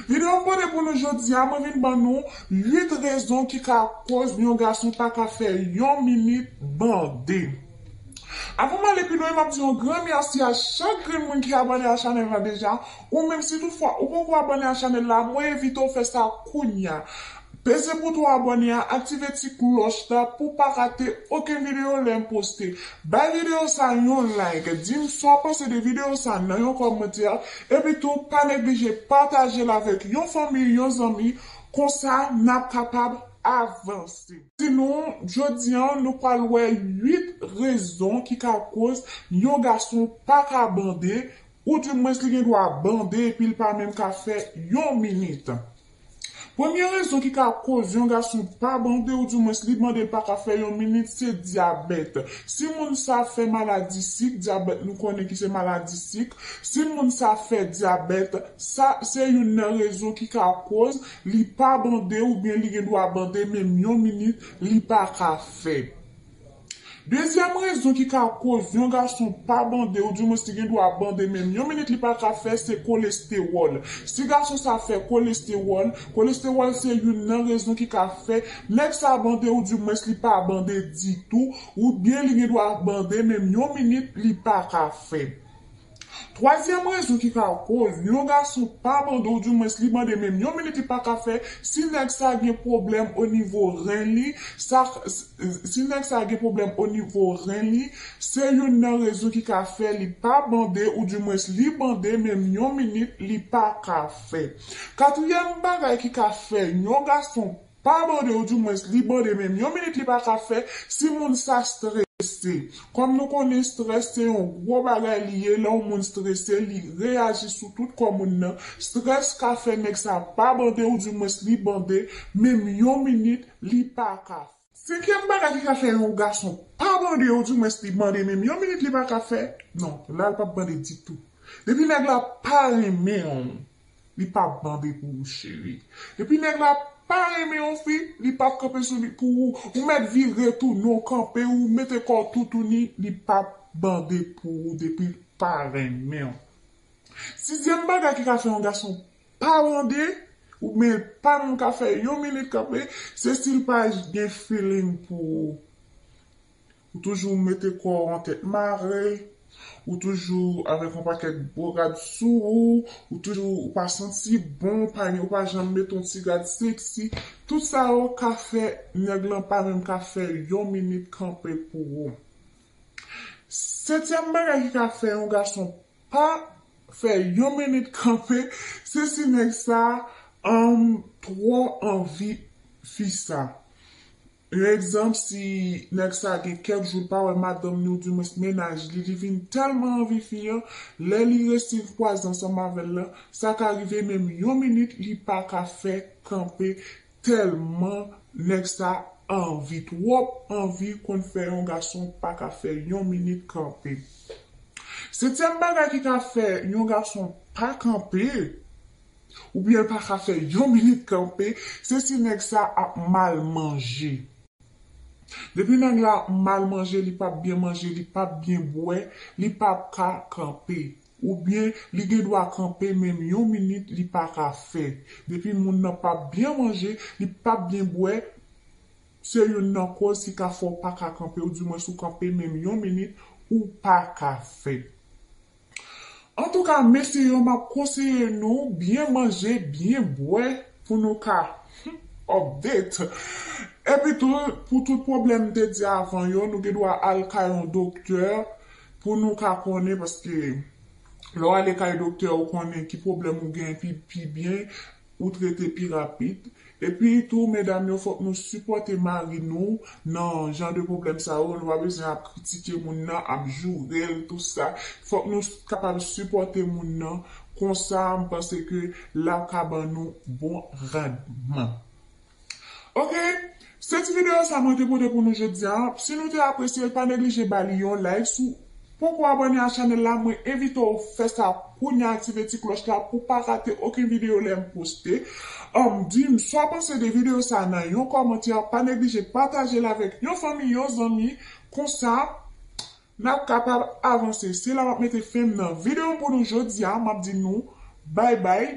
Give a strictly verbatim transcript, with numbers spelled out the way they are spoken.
Videyo m pote pou nou jodi a, mwen vin ban nou uit rezon ki ka koz yon gason pa ka fè yon minit bande. Avan m ale pi lwen, m ap di yon gran mèsi a chak grenn moun ki abòne a chanèl la deja. Ou menm, si toutfwa ou poko abòne a chanèl la, mwen envite w fè sa kounya. Peze bouton abòne a, aktive ti klòch la pou pa rate okenn videyo lè m poste. Bay videyo sa yon like, di m sa w panse de videyo sa nan yon kòmantè, epi tou pa neglije pataje l avèk yon fanmi, yon zanmi, konsa n ap kapab avanse. Sinon, jodi a, nou pral wè uit rezon ki ka koz yon gason pa ka bande, oudimwens li gen dwa bande epi l pa menm ka fè yon minit. Premye rezon ki ka koz yon gason pa bande, oudimwens li bande, l pa ka fè yon minit, se dyabèt. Si moun sa fè maladi sik, dyabèt nou konnen ki se maladi sik, si moun sa fè dyabèt, sa se youn nan rezon ki ka koz li pa bande oubyen li gen dwa bande menm yon minit, li pa ka fè. Dezyèm rezon ki ka koz yon gason pa bande, oudimwens li gen dwa bande menm yon minit li pa ka fè, se kolestewòl. Si gason sa fè kolestewòl, kolestewòl se youn nan rezon ki ka fè nèg sa bande, oudimwens li pa bande ditou, oubyen li gen dwa bande menm yon minit li pa ka fè. Twazyèm rezon ki ka koz yon gason pa bande, oudimwens li bande menm yon minit li pa ka fè, si nèg sa gen pwoblèm o nivo ren li, sa, si nèg sa gen pwoblèm o nivo ren li, se youn nan rezon ki ka fè li pa bande, oudimwens li bande menm yon minit li pa ka fè. Katriyèm bagay ki ka fè yon gason pa bande, oudimwens li bande menm yon minit li pa ka fè, si moun sa strese. Kòm nou konnen, strès se yon gwo bagay li ye, lè yon moun strese, li reyaji sou tout kò moun nan. Strès ka fè nèg sa pa bande, oudimwens li bande menm yon minit li pa ka fè. Senkyèm bagay ki ka fè yon gason pa bande, oudimwens li bande menm yon minit li pa ka fè, non, la l p ap bande ditou. Depi nèg la pa renmen w, li p ap bande pou ou, cheri. Depi nèg la pa renmen yon fi, li p ap kanpe sou li pou ou. Ou mèt vire tounen w kanpe, ou mete kò w toutouni, li p ap bande pou ou depi l pa renmen w. Sizyèm bagay ki ka fè yon gason pa bande, oubyen pa menm ka fè yon minit kanpe, se si l pa gen feeling pou ou. Ou toujou mete kò w an tèt mare, ou toujou avèk yon pakèt gwo rad sou ou, ou toujou ou pa santi bon, ou pa, ou pa janm mete yon ti rad sexy. Tout sa yo ka fè nèg lan pa menm ka fè yon minit kanpe pou ou. Setyèm bagay ki ka fè yon gason pa fè yon minit kanpe, se si nèg sa, um, twò anvi fi sa. Yon egzanp, si nèg sa gen kèk jou l pa wè madanm ni, oudimwens mennaj li, li vin tèlman anvi fi an, lè li resi kwaze ansanm avè l lan, sa ka rive menm yon minit li pa ka fè kanpe, tèlman nèg sa anvi, twòp anvi konn fè yon gason pa ka fè yon minit kanpe. Setyèm bagay ki ka fè yon gason pa kanpe, oubyen l pa ka fè yon minit kanpe, se si nèg sa ap mal manje. Depi nèg la mal manje, li p ap byen manje, li p ap byen bwè, li p ap ka kanpe. Oubyen li gen dwa kanpe menm yon minit li pa ka fè. Depi moun nan p ap byen manje, li p ap byen bwè, se youn nan kòz ki ka fè w pa ka kanpe, oudimwens ou kanpe menm yon minit ou pa ka fè. Antouka, mesye yo, m ap konseye nou byen manje, byen bwè pou nou ka, hmm, update. Epi tou, pou tout pwoblèm m te di avan yo, nou gen dwa al kay yon doktè pou nou ka konnen, paske lè w ale kay doktè, ou konnen ki pwoblèm ou gen pi, pi byen, ou trete pi rapid. Epi tou, medam yo, fòk nou sipòte mari nou nan jan de pwoblèm sa yo. Nou pa bezwen ap kritike moun nan, ap joure l, tou sa. Fòk nou s-, kapab sipòte moun nan. Konsa, m panse ke l ap ka ban nou bon randman. Oke, se ti videyo sa mwen te pote pou nou jodi a. Si nou te apresye l, pa neglije ba li yon like. Si w poko abòne a chanèl la, mwen envite w fè sa kounye a, aktive ti klòch la pou pa rate okenn videyo lè m poste. Um, di m sa w panse de videyo sa nan yon kòmantè. Pa neglije pataje l avèk yon fanmi, yon zanmi. Konsa, n ap kapab avanse. Se la m ap mete fen m nan videyo m pou nou jodi a. M ap di nou bay bay.